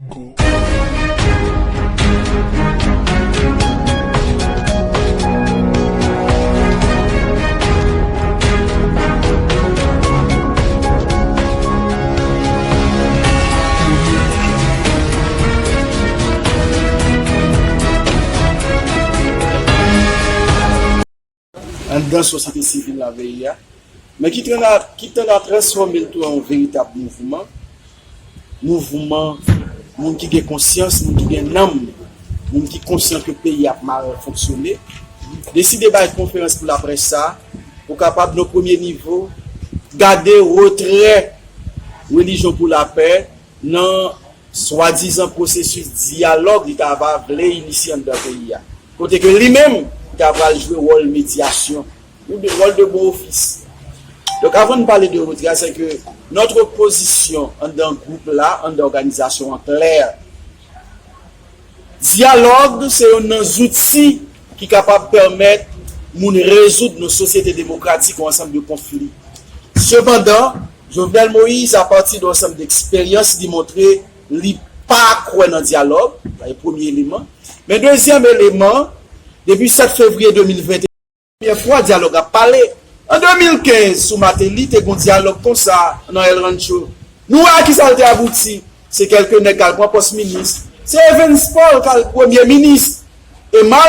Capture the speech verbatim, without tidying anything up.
Anndan sosyete sivil nan peyi a, men ki tann a, ki tann a transfòme l tou an yon veritab mouvman, mouvman moun ki gen konsyans, moun ki gen nanm, moun ki konsyan ke peyi ap mal fonksyone, deside bay konferans pou laprès sa, pou kapab, nan premye nivo, gade retrè Relijyon pou Lapè nan swadizan pwosesis dyalòg li ta va vle inisye anndan peyi a. Kote ke li menm, li ta pral jwe wòl medyasyon, ou de, wòl de bon ofis. Donk, avan n pale de retrè, se ke notre position anndan gwoup la, anndan òganizasyon an klè. Dyalòg se youn nan zouti ki kapab pèmèt moun rezoud nan sosyete demokratik yon ansanm de konfli. Sepandan, Jovenel Moïse, apati de yon ansanm de eksperyans, li montre li pa kwè nan dyalòg, sa se premye eleman. Men dezyèm eleman, depi sèt fevriye de mil venteyen, premyè fwa dyalòg ap pale. An de mil kenz, sou Martelly, te gon dyalòg konsa nan El Rancho. Nou wè a kisa l te abouti. Se kèlke nèg k al pran pòs minis. Se Evens Paul k al premye minis. E malgre